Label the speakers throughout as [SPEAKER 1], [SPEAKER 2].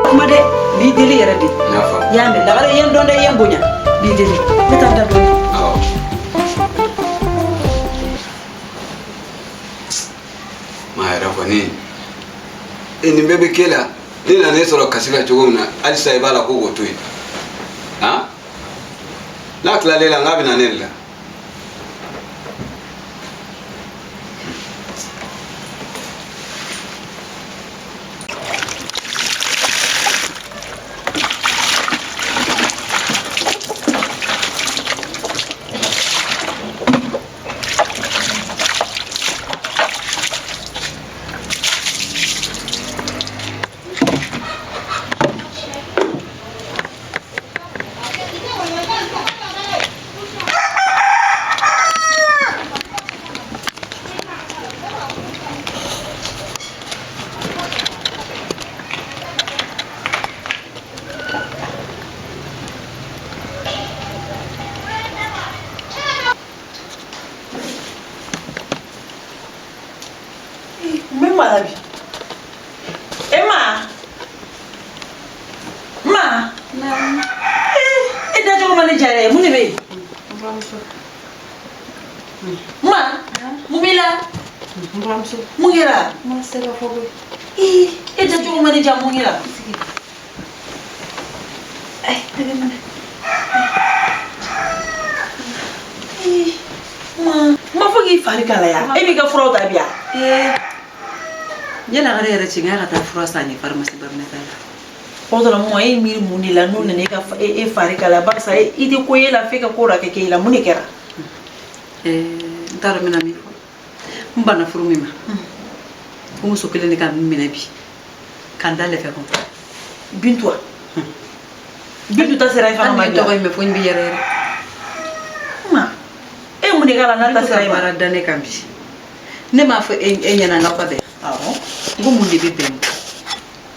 [SPEAKER 1] Kuma dɛ, n b'i deli yɛrɛ de.
[SPEAKER 2] N y'a faamu.
[SPEAKER 1] I y'a mɛn, lagare ye n dɔn dɛ, i ye n bonya, n b'i deli, ne taa n da dɔɔni.
[SPEAKER 2] Awɔ. Maa yɛrɛ kɔni, e nin bɛɛ bɛ k'e la, ne nana e sɔrɔ kasi la cogo min na, halisa i b'a la ko k'o to yen. Han, n'a tilal'e la, n k'a bɛ na ne de la.
[SPEAKER 1] N bɛ ma la bi. E ma, ma, e dacogo ma ne diya yɛrɛ. Mun de bɛ yen? Ma, mun b'i la?
[SPEAKER 3] N buramuso.
[SPEAKER 1] Mun kɛra?
[SPEAKER 3] Ma se ka fɔ koyi.
[SPEAKER 1] Ee, e dacogo ma ne diya, mun kɛra?
[SPEAKER 3] Ayi, tɛgɛ minɛ.
[SPEAKER 1] Ee, ma, ma fo k'i fari kalaya. E b'i ka furaw ta bi yan?
[SPEAKER 3] Ee, n ye lagare yɛrɛ ci n k'a ka taa fura san n ye farimasi Baminata la.
[SPEAKER 1] O dɔrɔn mun, e ye miiri mun de la n'o nana e ka e fari kalaya? Barisa i tɛ ko ye la f'e ka ko dɔ kɛ k'e la. Mun de kɛra?
[SPEAKER 3] Ee, n t'a dɔn n bɛna min fɔ. N banna furu min ma, o muso kelen de ka n minɛ bi ka n da lɛfɛ kɔnɔ.
[SPEAKER 1] Bintu wa? Bintu ta sera e fana ma
[SPEAKER 3] Hali
[SPEAKER 1] bi
[SPEAKER 3] ni
[SPEAKER 1] wa?
[SPEAKER 3] tɔgɔ in mɛn fo n bɛ yɛrɛ yɛrɛ.
[SPEAKER 1] Ma, e mun de k'a la n'a ta
[SPEAKER 3] Bintu
[SPEAKER 1] sera
[SPEAKER 3] ka
[SPEAKER 1] e ma?
[SPEAKER 3] baara da ne kan bi. Ne m'a fɔ e ɲɛna n k'aw ka bɛn.
[SPEAKER 1] Awɔ.
[SPEAKER 3] N ko mun de bɛ bɛn?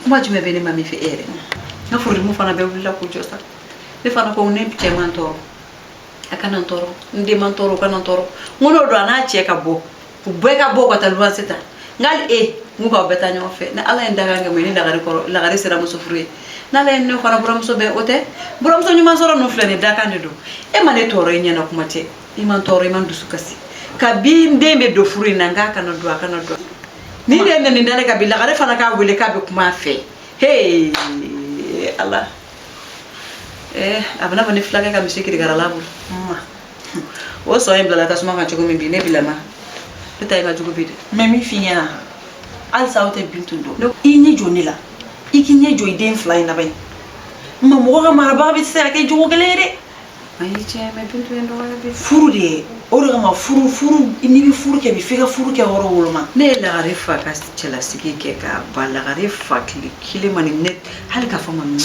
[SPEAKER 3] Kuma jumɛn bɛ ne ma min fɛ e yɛrɛ? N ka furudimi fana bɛɛ wulila k'u jɔ sa. Ne fana ko ne cɛ man tɔɔrɔ, a kana n tɔɔrɔ, n den man tɔɔrɔ, o kana n tɔɔrɔ. N ko n'o don a n'a cɛ ka bɔ, u bɛɛ ka bɔ ka taa luwanse ta. N k'ale e, n ko k'aw bɛɛ taa ɲɔgɔn fɛ. Ni Ala ye n dakan kɛ mun ye, ni lagare kɔrɔ, lagare sera muso furu ye. N'Ala ye ne fana buramuso bɛn, o tɛ buramuso ɲuman sɔrɔ ninnu filɛ nin ye, dakan de don. E ma ne tɔɔrɔ i ɲɛna, kuma tɛ. I ma n tɔɔrɔ, i ma n dusu kasi. Kabi n den bɛ don furu in na, n k'a kana don, a kana don. Ni de ye nin da ne kan bi, lagare fana k'a wele k'a bɛ kuma a fɛ. Hey, Ala. A bɛna fɔ ni fulakɛ ka misi kirikara bolo.
[SPEAKER 1] Ma,
[SPEAKER 3] O sɔn in bilala tasuma kan cogo min bi, ne bilama. Ne ta ye ka jugu bi dɛ.
[SPEAKER 1] N bɛ min f'i ɲɛna, halisa aw tɛ Bintu dɔn. I ɲɛ jɔ ne la, i k'i ɲɛ jɔ i den fila in na bani. Ma, mɔgɔ ka marabaga bɛ se ka kɛ jogo kelen ye dɛ.
[SPEAKER 3] Ayi tiɲɛ, mais Bintu ye n dɔgɔya bi.
[SPEAKER 1] Furu de ye o de kama, furu, furu, n'i bɛ furu kɛ bi, f'i ka furu kɛ yɔrɔ woloma.
[SPEAKER 3] Ne ye lagare fa ka cɛlasigi kɛ k'a ban, lagare fa tile kelen ma ni ne hali k'a fɔ ma min.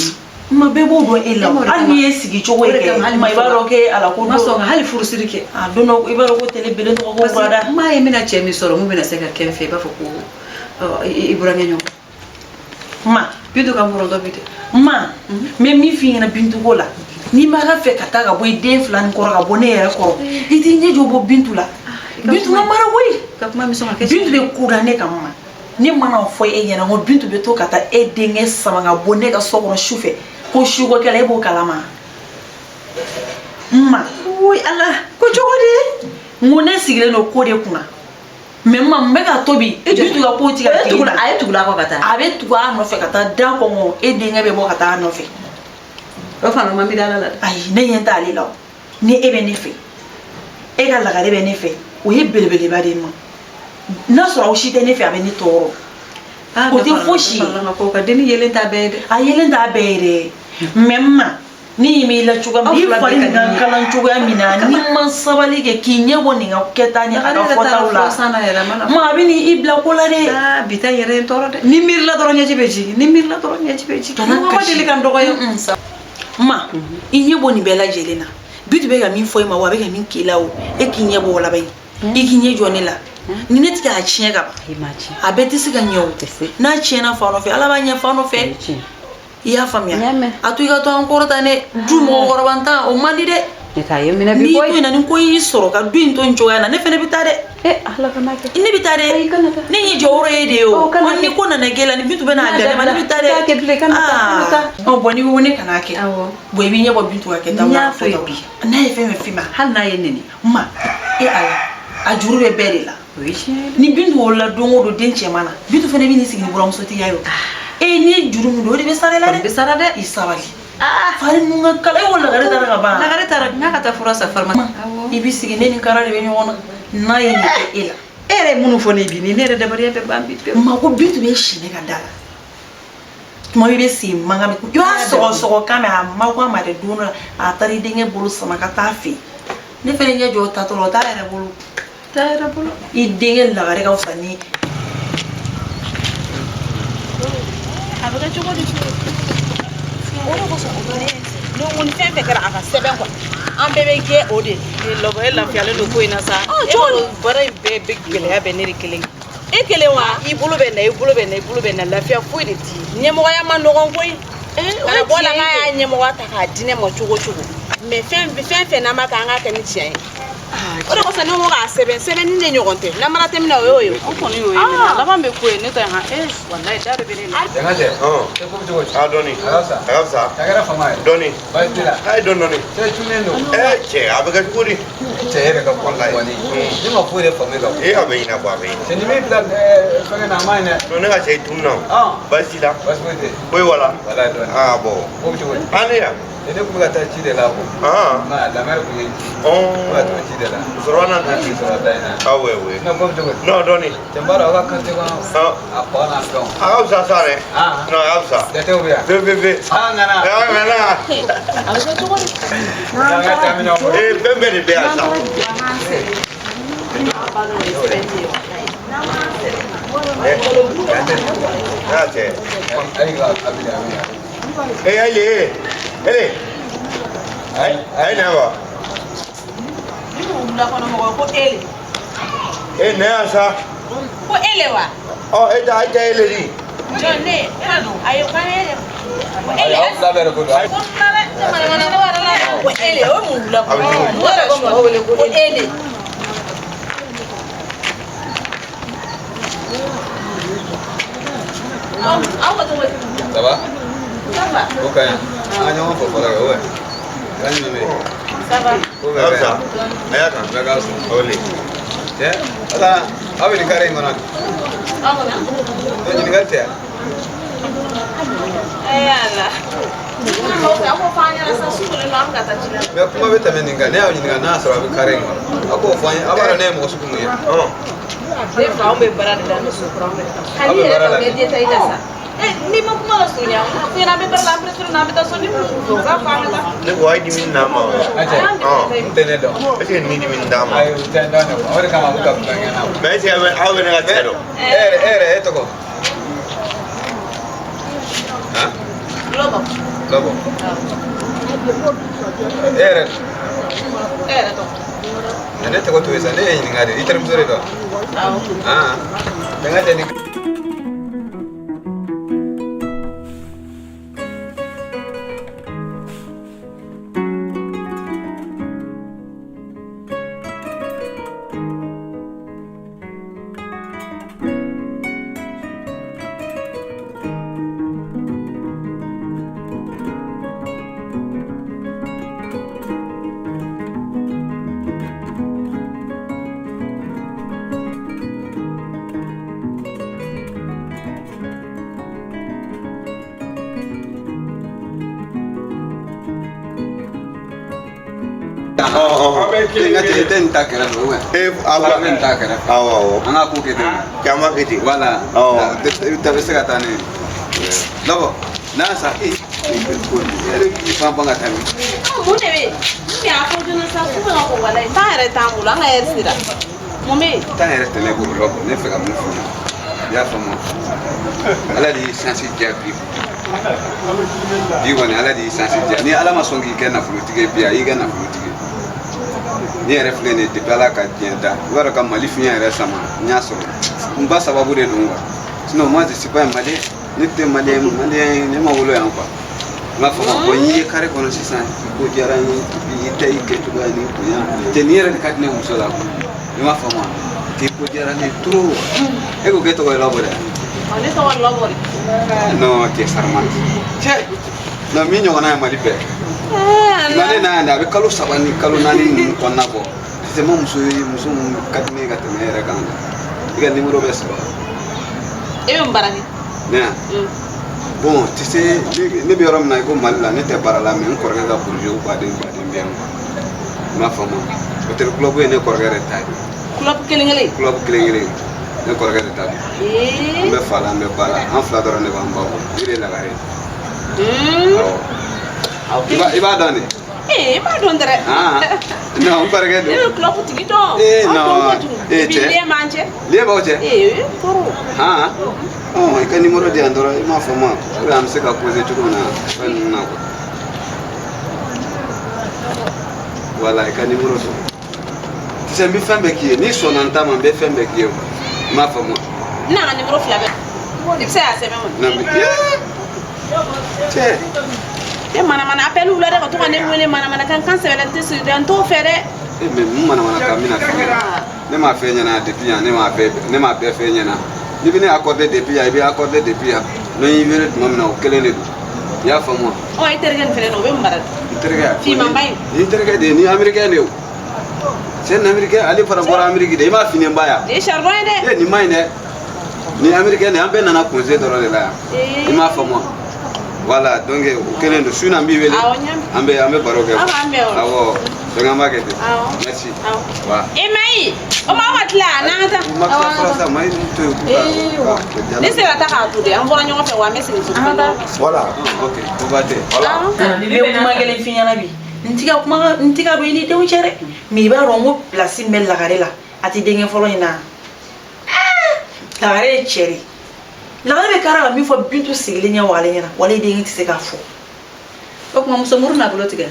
[SPEAKER 1] Ma, bɛɛ b'o dɔn e la.
[SPEAKER 3] E m'o de
[SPEAKER 1] Hali
[SPEAKER 3] kama.
[SPEAKER 1] n'i ye sigi cogo
[SPEAKER 3] O
[SPEAKER 1] ye
[SPEAKER 3] de
[SPEAKER 1] kɛ
[SPEAKER 3] kama hali
[SPEAKER 1] ma, i b'a dɔn k'e ala ko
[SPEAKER 3] Ma sɔn ka hali furusiri kɛ.
[SPEAKER 1] A don dɔ, i b'a dɔn ko tele belen tɔgɔ ko
[SPEAKER 3] Parce que
[SPEAKER 1] burada.
[SPEAKER 3] n m'a ye n bɛna cɛ min sɔrɔ mun bɛna se ka kɛ n fɛ, i b'a fɔ ko i burankɛ ɲɔgɔn.
[SPEAKER 1] Ma,
[SPEAKER 3] Bintu ka mɔrɔntɔ bi dɛ.
[SPEAKER 1] Ma, n bɛ min f'i ɲɛna Bintu ko la, n'i ma ka fɛ ka taa ka bɔ i den fila nin kɔrɔ, ka bɔ ne yɛrɛ kɔrɔ, i t'i ɲɛ jɔ bɔ Bintu la. Bintu ma mara koyi.
[SPEAKER 3] Ka kuma min sɔn ka kɛ.
[SPEAKER 1] Bintu bɛ ko da ne kan. Ma, ne mana fɔ e ɲɛna ko Bintu bɛ to ka taa e denkɛ sama ka bɔ ne ka so kɔnɔ su fɛ ko suko kɛlɛ, e b'o kalama? Ma,
[SPEAKER 3] Oyi Ala,
[SPEAKER 1] ko cogo di? N ko ne sigilen don ko de kunna, mais ma, n bɛ ka tobi. Bintu ka ko ti ka
[SPEAKER 3] A ye tugula, a ye tugula a kɔ ka taa.
[SPEAKER 1] A bɛ tugu a nɔfɛ ka taa da kɔngɔ, e denkɛ bɛ bɔ ka taa a nɔfɛ.
[SPEAKER 3] O fana ma miiri Ala la dɛ.
[SPEAKER 1] Ayi, ne ɲɛ t'ale la o. Ni e bɛ ne fɛ, e ka lagare bɛ ne fɛ, o ye belebeleba de ye. Ma, n'a sɔrɔ aw si tɛ ne fɛ, a bɛ ne tɔɔrɔ. O tɛ fosi ye.
[SPEAKER 3] Ko ka denni yelen t'a bɛɛ ye dɛ.
[SPEAKER 1] A yelen t'a bɛɛ ye dɛ. Mais ma ni m'i la cogoya min, i fari nin ka kalan cogoya min na, n'i ma sabali kɛ k'i ɲɛ bɔ nin ka kɛta ni a ka fɔtaw la, ma a bɛ n'i bila ko la dɛ.
[SPEAKER 3] Aa bi ta yɛrɛ ye n tɔɔrɔ dɛ. Ni miirila dɔrɔn ɲɛji bɛ jigin, ni miirila dɔrɔn ɲɛji bɛ jigin.
[SPEAKER 1] Kana
[SPEAKER 3] Mɔgɔ ma
[SPEAKER 1] kasi.
[SPEAKER 3] deli ka n dɔgɔya.
[SPEAKER 1] Ma i ɲɛ bɔ nin bɛɛ lajɛlen na, Bintu bɛ ka min fɔ i ma o, a bɛ ka min k'i la o, e k'i ɲɛ bɔ o laban ye, i k'i ɲɛ jɔ ne la. Ni ne tɛ k'a tiɲɛ ka ban,
[SPEAKER 3] I m'a tiɲɛ.
[SPEAKER 1] a bɛɛ tɛ se ka ɲɛ o.
[SPEAKER 3] Tɛ se.
[SPEAKER 1] N'a tiɲɛna fan dɔ fɛ, Ala b'a ɲɛ fan dɔ fɛ. I y'a faamuya?
[SPEAKER 3] N y'a mɛn.
[SPEAKER 1] A to i ka to an kɔrɔ tan dɛ. Du mɔgɔkɔrɔba o man di dɛ.
[SPEAKER 3] Ne t'a ye minɛ bi
[SPEAKER 1] N'i
[SPEAKER 3] koyi.
[SPEAKER 1] to yen na, ni ko y'i sɔrɔ ka du in to nin cogoya na, ne fɛnɛ bɛ taa dɛ.
[SPEAKER 3] Eh Ala kana kɛ.
[SPEAKER 1] Ne bɛ taa dɛ.
[SPEAKER 3] Ayi, kana taa.
[SPEAKER 1] Ne ɲɛ jɔyɔrɔ ye de ye o.
[SPEAKER 3] Ɔ, kana
[SPEAKER 1] Ɔ, ni
[SPEAKER 3] kɛ.
[SPEAKER 1] ko nana k'e la, ni Bintu bɛ n'a
[SPEAKER 3] N'a
[SPEAKER 1] bɛn ne ma, ne bɛ taa dɛ.
[SPEAKER 3] T'a kɛ bilen, kana taa, kana taa.
[SPEAKER 1] Ɔ bɔn, n'i ko ne kana kɛ.
[SPEAKER 3] Awɔ.
[SPEAKER 1] Bɔn, i b'i ɲɛ bɔ Bintu ka kɛtaw
[SPEAKER 3] N
[SPEAKER 1] n'a
[SPEAKER 3] y'a fɔ ye
[SPEAKER 1] fɔtaw
[SPEAKER 3] bi.
[SPEAKER 1] la. N'a ye fɛn fɛn f'i ma.
[SPEAKER 3] Hali n'a ye nɛni.
[SPEAKER 1] Ma e Ala, a juru bɛ bɛɛ de la.
[SPEAKER 3] O ye tiɲɛ ye dɛ.
[SPEAKER 1] Ni Bintu wolola don o don den cɛman na, Bintu fana bɛ n'i sigi ni buramusotigiya ye o. E n'i ye juru min don, o de bɛ sara i la dɛ.
[SPEAKER 3] O bɛ sara dɛ.
[SPEAKER 1] I sabali. Fari ninnu ka kalan, e ko lagare taara ka ban.
[SPEAKER 3] Lagare taara, n k'a ka taa fura san pharmacie. Awɔ.
[SPEAKER 1] I b'i sigi, ne ni kara de bɛ ɲɔgɔn na. N'a ye nin kɛ e la.
[SPEAKER 3] E yɛrɛ ye minnu fɔ ne ye bi, ni ne yɛrɛ dabaliya bɛ ban bi pewu.
[SPEAKER 1] Ma ko Bintu bɛ si ne ka da la. Tuma bɛɛ i bɛ sen mankan mɛn. I b'a sɔgɔ sɔgɔ kan mɛn, a ma ko a ma dɛ, don dɔ la a taara i denkɛ bolo sama ka taa fɛ yen. Ne fɛnɛ ɲɛ jɔ o tatɔ la, o t'a yɛrɛ bolo.
[SPEAKER 3] T'a yɛrɛ bolo.
[SPEAKER 1] I denkɛ lagare ka fisa ni.
[SPEAKER 4] A bɛ kɛ cogo di? O de kosɔn ne ko ni fɛn fɛn kɛra a ka sɛbɛn quoi, an bɛɛ bɛ kɛ o de ye.
[SPEAKER 5] Lɔbɔ, e lafiyalen don ko in na sa.
[SPEAKER 4] Ɔ,
[SPEAKER 5] E
[SPEAKER 4] cogo
[SPEAKER 5] b'a
[SPEAKER 4] di?
[SPEAKER 5] dɔn baara in bɛɛ bɛ gɛlɛya bɛ ne de kelen.
[SPEAKER 4] E kelen wa?
[SPEAKER 5] I bolo bɛ na, i bolo bɛ na, i bolo bɛ na, lafiya foyi de t'i ye. Ɲɛmɔgɔya ma nɔgɔn koyi.
[SPEAKER 4] O Kana ye bɔ la tiɲɛ k'a ye. y'a ɲɛmɔgɔya ta k'a di ne ma cogo o cogo, mais fɛn fɛn fɛn n'an b'a kɛ, an k'a kɛ ni tiɲɛ ye. O de kosɔn ne ko k'a sɛbɛn, sɛbɛnni de ɲɔgɔn tɛ, namara tɛ min na, o y'o ye.
[SPEAKER 5] O kɔni y'o ye mɛnɛ, a laban bɛ ko ye ne ta ye han. E walayi, da de bɛ ne la.
[SPEAKER 2] Janga cɛ.
[SPEAKER 6] Ɔn.
[SPEAKER 2] E ko bɛ cogo di?
[SPEAKER 6] A dɔɔni.
[SPEAKER 2] A ka fisa.
[SPEAKER 6] A ka fisa.
[SPEAKER 2] A kɛra fama ye.
[SPEAKER 6] Dɔɔni.
[SPEAKER 2] Baasi t'i la.
[SPEAKER 6] A ye dɔɔni dɔɔni.
[SPEAKER 2] Cɛ cunnen don.
[SPEAKER 6] Ɛ cɛ, a bɛ kɛ cogo di?
[SPEAKER 2] Cɛ yɛrɛ ka ko kɔni. Ne ma foyi de faamu e ka ko.
[SPEAKER 6] E a bɛ ɲɛnabɔ, a bɛ ɲɛnabɔ.
[SPEAKER 2] Cɛ ni min bila fɛngɛ na, a ma ɲi dɛ.
[SPEAKER 6] Non, ne ka cɛ i tunun na o.
[SPEAKER 2] Ɔn.
[SPEAKER 6] Baasi t'i la.
[SPEAKER 2] Baasi foyi tɛ yen.
[SPEAKER 6] Koyi wala.
[SPEAKER 2] Walayi dɔɔni.
[SPEAKER 6] Ah bon.
[SPEAKER 2] Ko bɛ cogo di?
[SPEAKER 6] An ne yan.
[SPEAKER 2] Ne kun bɛ ka taa ci de la ko.
[SPEAKER 6] Ah.
[SPEAKER 2] Nka lamɛri kun ye n ci. Ko ka
[SPEAKER 6] Ɔn.
[SPEAKER 2] t'o ci de la.
[SPEAKER 6] Sɔrɔ na
[SPEAKER 2] N'a
[SPEAKER 6] ci.
[SPEAKER 2] ci sɔrɔ da in na.
[SPEAKER 6] Ah ouais ouais.
[SPEAKER 2] Sinon ko bɛ cogo di?
[SPEAKER 6] Non, dɔɔni.
[SPEAKER 2] Cɛ n b'a dɔn aw ka quartier kɔnɔ.
[SPEAKER 6] Ah.
[SPEAKER 2] A baga n'a fɛnw.
[SPEAKER 6] A ka fisa sa dɛ.
[SPEAKER 2] Ah.
[SPEAKER 6] Non, a ka fisa.
[SPEAKER 2] Jatew bɛ yan.
[SPEAKER 6] Fe fe fe.
[SPEAKER 2] Ah ŋana.
[SPEAKER 6] Ah ŋana.
[SPEAKER 4] A bɛ kɛ cogo di?
[SPEAKER 2] An ka taa minɛnw bolo.
[SPEAKER 6] Ee fɛn bɛɛ de bɛ yan sa. Eh. Ah cɛ.
[SPEAKER 2] Ayi ka a bɛ a bɛ.
[SPEAKER 6] Eh ayi eh. Ele. Ayi ayi na wa.
[SPEAKER 4] Ni ko wula kɔnɔ mɔgɔ ko e le.
[SPEAKER 6] Eh na yan sa.
[SPEAKER 4] Ko e le wa?
[SPEAKER 6] Ɔ e ta e ta ele di.
[SPEAKER 4] Jɔn ne? E de don. Ayi, o k'an ye de. Ko e
[SPEAKER 2] Ayi
[SPEAKER 4] le.
[SPEAKER 2] aw fila bɛɛ de ko don.
[SPEAKER 4] Ko n na dɛ, ne mana mana ko wɛrɛ la. Ko e le, o ye mun wula
[SPEAKER 6] A bɛ
[SPEAKER 4] kɔnɔ?
[SPEAKER 6] cogo di?
[SPEAKER 4] O yɛrɛ bɛ mɔgɔ wele ko e le. Aw ka cogo di?
[SPEAKER 2] Ça va?
[SPEAKER 4] Ça va.
[SPEAKER 2] Ko ka ɲi. An ka ɲɔgɔn fo fɔlɔ kɛ o bɛ. Kan jumɛn bɛ yen?
[SPEAKER 4] Ça va.
[SPEAKER 2] Ko
[SPEAKER 6] A
[SPEAKER 2] bɛɛ
[SPEAKER 6] ka
[SPEAKER 2] ka
[SPEAKER 6] fisa.
[SPEAKER 2] ɲi.
[SPEAKER 6] A y'a kan.
[SPEAKER 2] Bɛɛ ka fisa.
[SPEAKER 6] O le.
[SPEAKER 2] Cɛ, ala aw bɛ nin carré in kɔnɔ.
[SPEAKER 4] Aw kɔnɔ?
[SPEAKER 2] To ɲininkali tɛ yan.
[SPEAKER 4] Eh Ala. Aw ko f'an ɲɛna sa, su kolen don, an bɛ ka taa ci la.
[SPEAKER 2] Mais kuma bɛ tɛmɛ nin kan, ne y'aw ɲininka n'a y'a sɔrɔ a bɛ carré in kɔnɔ. Aw k'o fɔ an ye, aw b'a dɔn ne ye mɔgɔ sugu mun ye.
[SPEAKER 6] Ɔn.
[SPEAKER 5] Ne fa, anw bɛ baara de la, an bɛ so kura, an bɛ taa.
[SPEAKER 2] Aw bɛ baara la.
[SPEAKER 4] Hali yɛrɛ ta i la sa. Eh, n'i ma kuma la surunya, n b'a f'i ɲɛna an bɛ baara la, an pressé don, an bɛ taa so, ni minnu u b'a fɔ an bɛ taa.
[SPEAKER 6] Ne ko a ye dimini d'a ma.
[SPEAKER 2] A cɛ,
[SPEAKER 6] Ɔn.
[SPEAKER 2] n tɛ ne dɔn.
[SPEAKER 6] Est ce que nin dimini d'a ma?
[SPEAKER 2] Ayi, u tɛ n dɔn dɛ. O de kama a bɛ ka tulonkɛ na.
[SPEAKER 6] Mais est ce que aw bɛ ne ka cɛ dɔn?
[SPEAKER 2] E yɛrɛ, e yɛrɛ, e tɔgɔ? Han?
[SPEAKER 4] Lɔbɔ.
[SPEAKER 2] Lɔbɔ. E yɛrɛ,
[SPEAKER 4] E yɛrɛ tɔgɔ?
[SPEAKER 2] ne tɔgɔ t'o ye sa, ne ye ɲininka de, i terimuso de don.
[SPEAKER 4] Awɔ.
[SPEAKER 2] Han? Bɛnkɛ tɛ nin.
[SPEAKER 6] Ɔn ɔn.
[SPEAKER 2] E n ka cɛ, i tɛ nin ta kɛrɛfɛ ou bien?
[SPEAKER 6] Ee, awɔ.
[SPEAKER 2] Fara bɛ nin ta kɛrɛfɛ.
[SPEAKER 6] Awɔ, awɔ.
[SPEAKER 2] An ka ko kɛ ten.
[SPEAKER 6] K'an b'a kɛ ten.
[SPEAKER 2] Voilà.
[SPEAKER 6] Awɔ.
[SPEAKER 2] I ta bɛ se ka taa ne ye. Lɔbɔ, n'a sa, e yɛrɛ k'i pan pan ka taa min?
[SPEAKER 4] Mun de bɛ yen? Mun y'a fɔ joona sa k'u bɛ ka ko walayi temps yɛrɛ t'an bolo, an ka heure sera. Mun bɛ yen?
[SPEAKER 2] Temps yɛrɛ tɛ ne bolo Lɔbɔ, ne fɛ ka mun f'i ɲɛna. I y'a faamu? Ala de y'i chance diya bi. Bi kɔni Ala de y'i chance diya. Ni Ala ma sɔn k'i kɛ nafolotigi ye bi, a y'i kɛ nafolotigi ye. Ne yɛrɛ filɛ nin ye depuis Ala ka diɲɛ da. I b'a dɔn ka Mali fiɲɛ yɛrɛ sama n y'a sɔrɔ. N ba sababu de don quoi. Sinon moi je suis pas un Malien. Ne tɛ Malien, Malien ne ma wolo yan quoi. N b'a fɔ ma bon n y'i ye carré kɔnɔ sisan i ko diyara n ye i ta i kɛcogoya ni bonya. Cɛ nin yɛrɛ de ka di ne muso la quoi. I m'a faamu wa? K'i ko diyara ne ye trop. E ko k'e tɔgɔ ye Lɔbɔ dɛ?
[SPEAKER 4] Ne tɔgɔ ye Lɔbɔ de.
[SPEAKER 2] Non, tu es charmante. Cɛ, non min ɲɔgɔnna ye Mali bɛɛ. Nka ne na yan dɛ, a bɛ kalo 3 ni kalo 4 ninnu kɔnɔna bɔ. Sisan ma muso ye muso min ka di ne ye ka tɛmɛ e yɛrɛ kan. I ka numéro bɛ sɔrɔ.
[SPEAKER 4] E bɛ mun baara kɛ?
[SPEAKER 2] Ne yan? Bon, tu sais, ne bɛ yɔrɔ min na i ko Mali la, ne tɛ baara la mais n kɔrɔkɛ ka projet baden baden bɛ yan quoi. I m'a faamu? Hôtel Club ye ne kɔrɔkɛ yɛrɛ ta ye.
[SPEAKER 4] Club kelen kelen?
[SPEAKER 2] Club kelen kelen, ne kɔrɔkɛ de ta don. An bɛ fa la, an bɛ ba la, an fila dɔrɔn de b'an ba bolo. Ne de ye lagare ye. Awɔ. I b'a dɔn de?
[SPEAKER 4] Ee, i b'a dɔn dɛrɛ.
[SPEAKER 2] Ah, non, n kɔrɔkɛ don.
[SPEAKER 4] Ne bɛ club tigi dɔn.
[SPEAKER 2] Ee,
[SPEAKER 4] Aw
[SPEAKER 2] non.
[SPEAKER 4] dɔn kojugu.
[SPEAKER 2] Ee,
[SPEAKER 4] Bi
[SPEAKER 2] cɛ.
[SPEAKER 4] lien b'an cɛ.
[SPEAKER 2] Lien b'aw cɛ?
[SPEAKER 4] Ee, kɔrɔ.
[SPEAKER 2] Han? Ɔ, i ka numéro di yan dɔrɔn, i m'a faamu wa? Ou bien an bɛ se ka causer cogo min na fɛn ninnu na quoi. Voilà, i ka numéro sɔrɔ. Tu sais, n bɛ fɛn bɛɛ k'i ye. N'i sɔnna n ta ma, n bɛ fɛn bɛɛ k'i ye quoi. I m'a faamu wa?
[SPEAKER 4] N n'a ka numéro fila bɛɛ. I bɛ se k'a sɛbɛn kɔni.
[SPEAKER 2] Non, mais cɛ.
[SPEAKER 4] E manamana appel la dɛ, ka to ka ne wele manamanakan kan sɛbɛnlen tɛ siri dɛ, n t'o fɛ dɛ.
[SPEAKER 2] E mais mun manamanakan bɛna f'i ɲɛna? Ne m'a f'e ɲɛna depuis yan, ne m'a bɛɛ f'e ɲɛna. N'i bɛ ne accorder depuis yan, i bɛ accorder depuis yan. N'o y'i wele tuma min na, o kelen de don. I y'a faamu wa?
[SPEAKER 4] Ɔ, i terikɛ nin fɛnɛ o bɛ mun mara?
[SPEAKER 2] N terikɛ.
[SPEAKER 4] Finmanba in.
[SPEAKER 2] Nin terikɛ de ye, nin américain de ye o. C'est un américain, ale fana bɔra Amérique de, i m'a finenba yan.
[SPEAKER 4] Nin ye charbon ye dɛ.
[SPEAKER 2] E nin ma ɲi dɛ. Nin américain de, an bɛɛ nana congé dɔrɔn de la yan. I m'a faamu wa? Voilà, donc o kelen don. Su in na n b'i wele.
[SPEAKER 4] Awɔ, n y'a mɛn.
[SPEAKER 2] An bɛ baro kɛ.
[SPEAKER 4] Aw k'an bɛn o la.
[SPEAKER 2] Awɔ, donc an b'a kɛ ten.
[SPEAKER 4] Awɔ.
[SPEAKER 2] Merci.
[SPEAKER 4] Awɔ.
[SPEAKER 2] Wa.
[SPEAKER 4] E Mayi, o ma aw ka tila n'an ka taa.
[SPEAKER 2] U ma tila fɔlɔ sa, Mayi ninnu to yen k'u ka.
[SPEAKER 4] Ne sera ta k'a to de, an bɔra ɲɔgɔn fɛ wa an bɛ segin so.
[SPEAKER 6] Voilà.
[SPEAKER 2] Ok, ko ba tɛ.
[SPEAKER 6] Voilà.
[SPEAKER 1] N bɛ kuma kelen f'i ɲɛna bi. N t'i ka kuma, n t'i ka don i ni denw cɛ dɛ. Mais i b'a dɔn ko place min bɛ lagare la, a tɛ denkɛ fɔlɔ in na. Lagare ye cɛ de ye. Lagare bɛ kara ka min fɔ Bintu sigilen ɲɛ wagalen ɲɛna, walayi denkɛ tɛ se k'a fɔ.
[SPEAKER 3] O tuma musomuru n'a bolo tigɛ.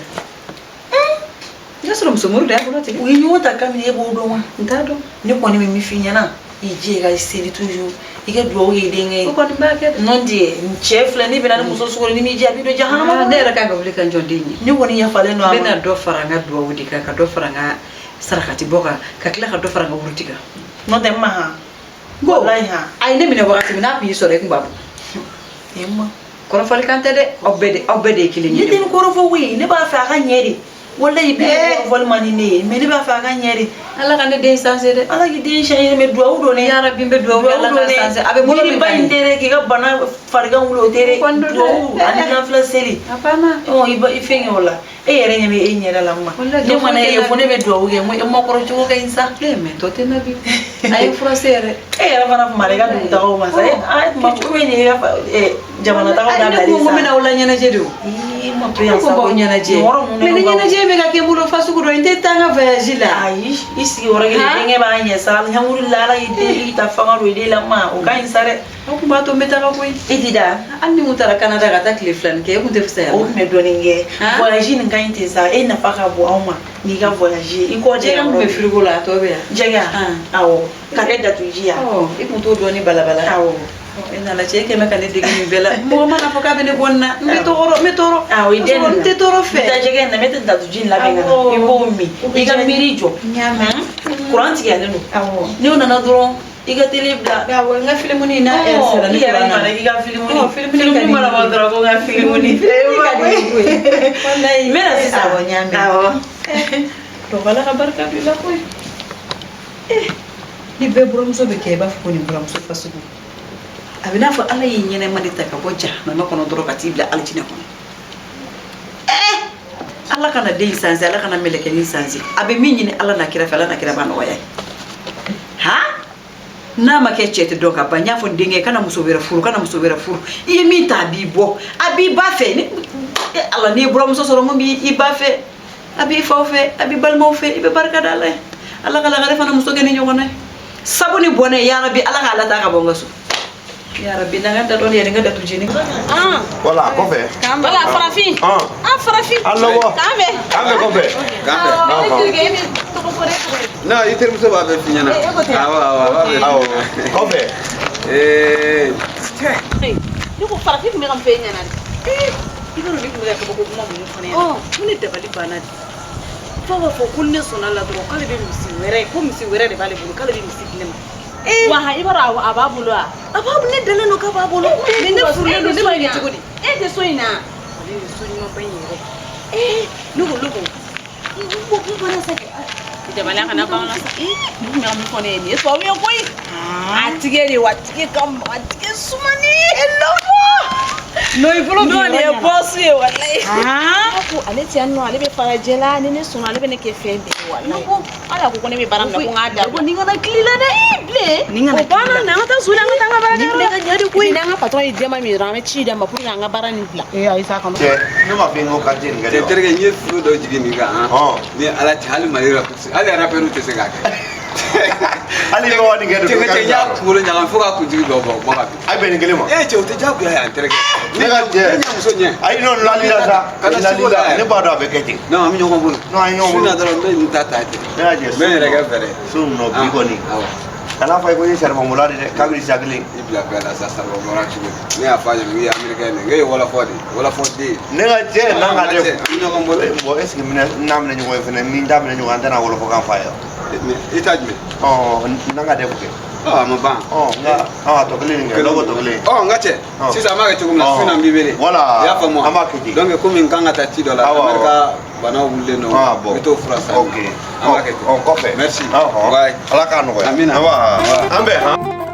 [SPEAKER 3] I y'a sɔrɔ musomuru de y'a bolo tigɛ.
[SPEAKER 1] U ye ɲɔgɔn ta kan min e b'o dɔn wa?
[SPEAKER 3] N t'a dɔn.
[SPEAKER 1] Ne kɔni bɛ min f'i ɲɛna, i jɛ ka seli toujours, i ka dugawu k'i denkɛ ye.
[SPEAKER 3] O kɔni b'a kɛ dɛ.
[SPEAKER 1] N'o tɛ n cɛ filɛ, n'i bɛnna ni muso sugu ni m'i jɛ a b'i don jahanama kɔnɔ.
[SPEAKER 3] Ne yɛrɛ kan ka wuli ka n jɔ n den ye.
[SPEAKER 1] Ne kɔni yafalen don a
[SPEAKER 3] N
[SPEAKER 1] ma.
[SPEAKER 3] bɛna dɔ fara n ka dugawu de kan, ka dɔ fara n ka sarakati bɔ kan, ka tila ka dɔ fara n ka wuruti kan.
[SPEAKER 1] N'o tɛ n ma han.
[SPEAKER 3] Ko
[SPEAKER 1] Walayi han.
[SPEAKER 3] a ye ne minɛ wagati min n'a kun y'i sɔrɔ e kun b'a bɔ.
[SPEAKER 1] E ma.
[SPEAKER 3] Kɔrɔfɔli kan tɛ dɛ, aw bɛɛ de ye kelen
[SPEAKER 1] Ne
[SPEAKER 3] ye.
[SPEAKER 1] tɛ nin kɔrɔfɔ koyi, ne b'a fɛ a ka ɲɛ de. Walayi bi kɔrɔfɔli man di ne ye, mais ne b'a fɛ a ka ɲɛ de.
[SPEAKER 3] Ala ka ne den sanse dɛ.
[SPEAKER 1] Ala k'i den siɲɛ mais duwawu don dɛ.
[SPEAKER 3] Yarabi n bɛ duwawu kɛ Ala ka sanse. A bɛ bolo min
[SPEAKER 1] Yiriba in tɛ dɛ, k'i ka bana farigan wuli o tɛ dɛ.
[SPEAKER 3] O kɔni don dɛ.
[SPEAKER 1] Duwawu ani nafila seli.
[SPEAKER 3] A banna.
[SPEAKER 1] Ɔ i ba i fɛn kɛ o la. E yɛrɛ ɲɛ bɛ e ɲɛda la n ma.
[SPEAKER 3] Walayi,
[SPEAKER 1] Ne mana e ye
[SPEAKER 3] dɔ
[SPEAKER 1] fo ne bɛ duwawu kɛ, n ko e makɔrɔ cogo ka ɲi sa.
[SPEAKER 3] E mais tɔ tɛ na bi. A ye fura se yɛrɛ.
[SPEAKER 1] E yɛrɛ fana tun b'a la i ka dugutagaw ma sa. E a tuma ko bɛ nin ka jamana tagaw
[SPEAKER 3] Ayi, ne
[SPEAKER 1] dabilalen
[SPEAKER 3] ko n ko n
[SPEAKER 1] sa.
[SPEAKER 3] bɛna aw la ɲɛnajɛ de o.
[SPEAKER 1] Ii ma to
[SPEAKER 3] Ne
[SPEAKER 1] yan
[SPEAKER 3] ko
[SPEAKER 1] sa.
[SPEAKER 3] n b'aw ɲɛnajɛ.
[SPEAKER 1] Nin yɔrɔ ninnu
[SPEAKER 3] Mais ni
[SPEAKER 1] ne b'aw-
[SPEAKER 3] ɲɛnajɛ bɛ ka kɛ n bolo fasugu dɔ ye, n tɛ taa n ka voyage la.
[SPEAKER 1] Ayi, i sigi yɔrɔ kelen
[SPEAKER 3] Han?
[SPEAKER 1] denkɛ b'a ɲɛ sa, alihamudulilayi Ala y'i den i ta fanga don i den la ma o ka ɲi sa dɛ.
[SPEAKER 3] O kun b'a to n bɛ taga koyi.
[SPEAKER 1] E ti da.
[SPEAKER 3] Hali ni n kun taara Canada ka taa tile filanin kɛ, e kun tɛ fisaya
[SPEAKER 1] O
[SPEAKER 3] ma.
[SPEAKER 1] tun bɛ dɔɔnin kɛ.
[SPEAKER 3] Han?
[SPEAKER 1] Voyage nin ka ɲi ten sa, e nafa ka bon anw ma n'i ka voyage ye. I kɔ
[SPEAKER 3] Jɛgɛ min bɛ frigo la, a tɔ bɛ yan.
[SPEAKER 1] Jɛgɛ?
[SPEAKER 3] Han.
[SPEAKER 1] Awɔ, ka kɛ datuji ya.
[SPEAKER 3] Ɔ, i kun t'o dɔɔni balabala.
[SPEAKER 1] Awɔ.
[SPEAKER 3] E nana cɛ, e kɛmɛ ka ne dege nin bɛɛ la. Mɔgɔ mana fɔ k'a bɛ ne bɔ nin na, n bɛ tɔɔrɔ, n bɛ tɔɔrɔ.
[SPEAKER 1] Awɔ, i den
[SPEAKER 3] N tɛ tɔɔrɔ fɛ.
[SPEAKER 1] N bɛ taa jɛgɛ in na, n bɛ taa datuji in labɛn ka na.
[SPEAKER 3] Awɔ.
[SPEAKER 1] I b'o min.
[SPEAKER 3] O bɛ
[SPEAKER 1] I ka
[SPEAKER 3] diya n ye.
[SPEAKER 1] miiri jɔ.
[SPEAKER 3] N y'a mɛn.
[SPEAKER 1] Kuran tigɛlen don.
[SPEAKER 3] Awɔ.
[SPEAKER 1] N'o nana dɔrɔn, i ka télé bila.
[SPEAKER 3] Awɔ, n ka filimuni n'a heure sera
[SPEAKER 1] i
[SPEAKER 3] ne
[SPEAKER 1] yɛrɛ
[SPEAKER 3] kuran
[SPEAKER 1] nana
[SPEAKER 3] nana.
[SPEAKER 1] k'i ka filimuni.
[SPEAKER 3] Ɔ, filimuni ka di.
[SPEAKER 1] Mana bɔ dɔrɔn ko n ka filimuni.
[SPEAKER 3] Filimuni ka di n ye koyi. Walayi.
[SPEAKER 1] N bɛ na sisan.
[SPEAKER 3] Awɔ, n y'a mɛn.
[SPEAKER 1] Awɔ.
[SPEAKER 3] Donc Ala ka barika don i la koyi. Eh, ni bɛɛ buramuso bɛ kɛ i b'a fɔ ko nin buramuso fasugu. A bɛ n'a fɔ Ala y'i ɲɛnɛma de ta ka bɔ jahanama kɔnɔ dɔrɔn ka t'i bila alijinɛ kɔnɔ. Eh! Ala kana den in sanse, Ala kana mɛlɛkɛnin sanse. A bɛ min ɲini Ala n'a kira fɛ, Ala n'a kira b'a nɔgɔya ye. Han, n'a ma kɛ cɛ tɛ dɔn ka ban. N y'a fɔ n denkɛ ye, kana muso wɛrɛ furu, kana muso wɛrɛ furu. I ye min ta, a b'i bɔ, a b'i ba fɛ. Ni Ala n'i ye buramuso sɔrɔ mun b'i ba fɛ, a b'i faw fɛ, a b'i balimaw fɛ, i bɛ barika da Ala ye. Ala ka lagare fana muso kɛ ni ɲɔgɔnna ye. Sabu ni bɔnɛ, yarabi, Ala k'a lataa ka bɔ n ka so. Yarabi, n'an ka da dɔɔni yanni n ka datu jeni.
[SPEAKER 6] Voilà, kɔfɛ.
[SPEAKER 4] Voilà, farafin. Ah, farafin.
[SPEAKER 6] An lɔbɔ.
[SPEAKER 4] K'an bɛn.
[SPEAKER 6] K'an bɛn kɔfɛ.
[SPEAKER 2] K'an bɛn.
[SPEAKER 4] Ne terikɛ, e bɛ tɔgɔ fɔ ne tɔgɔ ye.
[SPEAKER 2] Non, i terimuso b'a bɛɛ f'i ɲɛna.
[SPEAKER 4] E ko ten.
[SPEAKER 2] Awɔ, awɔ, a b'a bɛɛ f'i
[SPEAKER 6] Awɔ.
[SPEAKER 2] ɲɛna.
[SPEAKER 6] Kɔfɛ.
[SPEAKER 2] Ee,
[SPEAKER 4] Ne ko farafin tun bɛ ka n fɛ e ɲɛna de.
[SPEAKER 5] I b'a dɔn ne tun bɛ ka kabako kuma minnu fɔ ne ɲɛna, ko ne dabali banna de. Fo b'a fɔ ko ne sɔnna la dɔrɔn k'ale bɛ misi wɛrɛ, ko misi wɛrɛ de b'ale bolo, k'ale bɛ misi di ne ma.
[SPEAKER 4] Wa i b'a dɔn a b'a bolo wa?
[SPEAKER 5] A b'a ne dalen don k'a b'a bolo, mais ne furulen don, ne b'a kɛ cogo di?
[SPEAKER 4] E tɛ so in na.
[SPEAKER 5] Ale ye so ɲumanba in yɛrɛ. Ee, ne ko n banna sa kɛ.
[SPEAKER 4] Dabali kana ban na sa. Nin tun bɛ ka mun fɔ ne ye nin ye tubabu ye koyi. A tigɛ de wa, tigɛ ka maga, tigɛ sumani. Lɔbɔ.
[SPEAKER 5] Non, i bolo
[SPEAKER 4] Non, nin ye boss ye walayi.
[SPEAKER 5] Ah.
[SPEAKER 4] Ko ale tɛ yan nɔ, ale bɛ farajɛ la, ni ne sɔnna ale bɛ ne kɛ fɛn bɛɛ ye walayi. Hali a ko ko ne bɛ baara min na, ko n k'a dabila.
[SPEAKER 5] Nin kana kili la dɛ.
[SPEAKER 4] Bilen.
[SPEAKER 5] Nin kana
[SPEAKER 4] O banna na, an ka taa so, an ka taa an ka baara
[SPEAKER 5] Nin minɛ ka ɲa de koyi.
[SPEAKER 4] N'an ka patron ye jɛman min ye dɔrɔn, an bɛ ci d'a ma pour que an ka baara nin bila.
[SPEAKER 5] Ee, ayi sa, kɔnɔ.
[SPEAKER 6] Cɛ, ne m'a fɔ i ko quartier nin ka di
[SPEAKER 2] Cɛ
[SPEAKER 6] wa?
[SPEAKER 2] terikɛ, n ye furu dɔ jigin nin kan han.
[SPEAKER 6] Ɔn.
[SPEAKER 2] Ni Ala cɛ, hali Mali rap, hali rappeur tɛ se k'a kɛ.
[SPEAKER 6] Hali i ka wari nin kɛ de.
[SPEAKER 2] Cɛ, cɛ, n y'a kunkolo ɲagami fo k'a kuntigi dɔ bɔ bɔ ka bin.
[SPEAKER 6] A bɛn nin kelen ma.
[SPEAKER 2] Ee cɛ, o tɛ diyagoya ye an terikɛ.
[SPEAKER 6] Ne ka cɛ.
[SPEAKER 2] Ne ɲɛ muso ɲɛ.
[SPEAKER 6] Ayi, non, lalila sa.
[SPEAKER 2] Ka na siko la
[SPEAKER 6] Lalila,
[SPEAKER 2] yɛrɛ.
[SPEAKER 6] ne b'a dɔn a bɛ kɛ ten.
[SPEAKER 2] Non, an bɛ ɲɔgɔn bolo.
[SPEAKER 6] Non, an ye ɲɔgɔn bolo.
[SPEAKER 2] Su na dɔrɔn n bɛ nin ta ta ten.
[SPEAKER 6] Ne y'a jɛ.
[SPEAKER 2] N bɛ n yɛrɛ kɛ fɛɛrɛ ye.
[SPEAKER 6] So nɔ bi kɔni.
[SPEAKER 2] Awɔ.
[SPEAKER 6] Kana fɔ i ko n ye saribɔnbɔla de dɛ, kabini sa kelen.
[SPEAKER 2] I bila bɛɛ la sa, saribɔn bɔra cogo di? Ne y'a fɔ a ɲɛna n k'i ye américain de ye, n k'e ye wɔlɔfɔ de ye, wɔlɔfɔ den.
[SPEAKER 6] Ne ka cɛ n'an ka
[SPEAKER 2] An
[SPEAKER 6] dɛ.
[SPEAKER 2] ka cɛ, an bɛ ɲɔgɔn bolo.
[SPEAKER 6] Bon, est ce que minɛ n'a minɛ ɲɔgɔn ye fɛnɛ, min t'a minɛ ɲɔgɔn ye, an tɛna wɔlɔfɔkan f'a ye wa?
[SPEAKER 2] I ta jumɛn?
[SPEAKER 6] Ɔ, n'an ka dɛ kɛ.
[SPEAKER 2] Ɔ, a ma ban.
[SPEAKER 6] Ɔ, nka a tɔ kelen nin kɛ, lɔgɔ tɔ kelen.
[SPEAKER 2] Ɔ, n ka cɛ,
[SPEAKER 6] Ɔ.
[SPEAKER 2] sisan an b'a kɛ cogo min na,
[SPEAKER 6] Ɔ.
[SPEAKER 2] su in na n b'i wele.
[SPEAKER 6] Voilà.
[SPEAKER 2] I y'a faamu wa?
[SPEAKER 6] An b'a kɛ ten.
[SPEAKER 2] Donc komi n kan ka taa ci dɔ la,
[SPEAKER 6] Awɔ, awɔ.
[SPEAKER 2] Amérique ka banaw wulilen don,
[SPEAKER 6] Ah bon.
[SPEAKER 2] n bɛ t'o fura san.
[SPEAKER 6] Ok.
[SPEAKER 2] An b'a kɛ ten.
[SPEAKER 6] Ɔ, kɔfɛ.
[SPEAKER 2] Merci.
[SPEAKER 6] Ɔhɔn.
[SPEAKER 2] Bye.
[SPEAKER 6] Ala k'a nɔgɔya.
[SPEAKER 2] Amina.
[SPEAKER 6] An b'a an bɛn han.